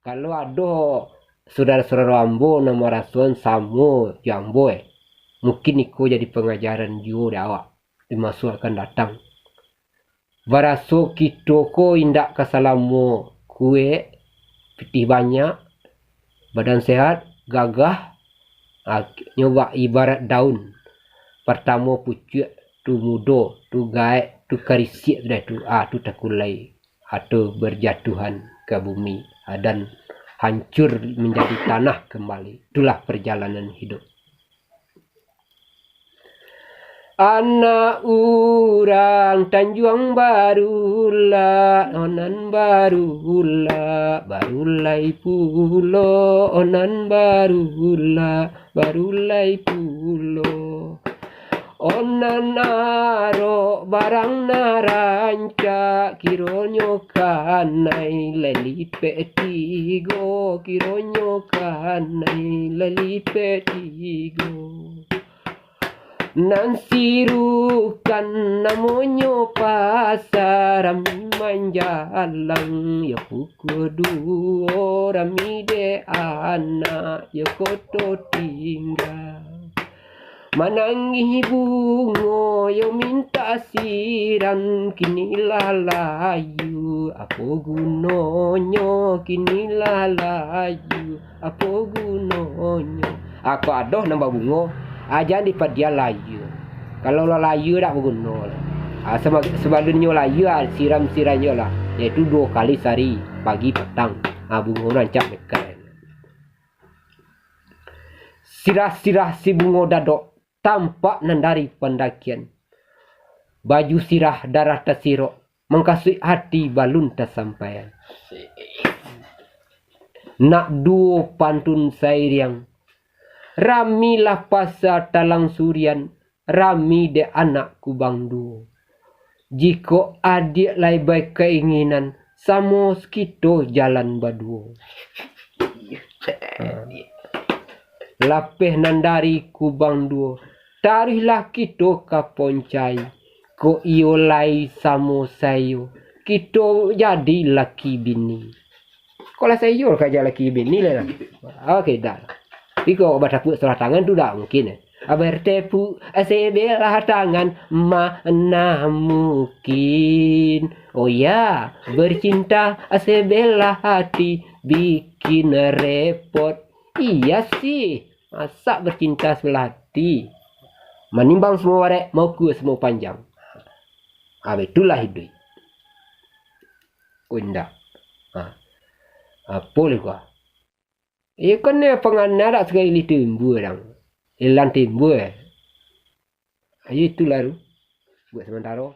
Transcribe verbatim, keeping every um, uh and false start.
Kalau ado saudaro-saudaro ambo nan marasoan samo jo ambo, eh, mungkin iko jadi pangajaran juo di awak di maso akan datang. Baraso kito ko indak ka salamo kuek, pitih banyak, badan sehat, gagah, ah, nyo bak ibarat daun. Partamo pucuak, tu mudo, tu gaek, tu karisiak, sudah tu, ah, tu takulai, atau berjatuhan ke bumi, ah, dan hancur menjadi tanah kembali. Itulah perjalanan hidup. Anak urang Tanjuang Barulak, onan barulak, barulai pulo, onan barulak, barulai pulo. Onan arok barang nan rancak, kironyo kanai lai lipek tigo, kironyo kanai lai lipek tigo. Nan sirukan namonyo pasa, rami manjalang, yo pukua duo, rami dek anak, yo koto tingga. Manangih bungo, yo mintak siram, kini lah layu, apo gunonyo, kini lah layu, apo gunonyo. Ako adoh nan babungo, ah, jan dipadiam layu. Kalau lah layu dak baguno lah. Ah, seba-, sabalunnyo layu, ah, siram-siramnyo lah, yaitu duo kali sahari, pagi patang. Ah, bungo rancak mekai. Sirah-sirah si bungo dadok, tampak nan dari pandakian. Baju sirah darah tasirok, mangkasuik hati balun tasampaian. Nak duo pantun sairiang, ramilah pasa Talang Surian, rami dek anak Kubang Duo. Jikok adiak lai bakainginan, samo kito jalan baduo. Ha. Lapeh nan dari Kubang Duo, taruihlah kito ka Poncai. Kok iyo lai samo sayo, kito jadi laki bini. Kok lah sayo ka jadi laki bini lai lah. Oke, dah. Tapi kok batapuak sabalah tangan tu dak mungkin, eh. Bertepuk sebelah tangan, mana mungkin. Oh ya, bercinta sebelah hati bikin repot. Iya sih, masak bercinta sebelah hati. Manimbang semua barek, maukua semua panjang. Ah, itulah hiduik. Ko indak. Ah. Apo leh ko? Iyo kan, eh, pangana dak sakali timbua dang. Ilang timbua. Ayo itulah tu. Buat sementara.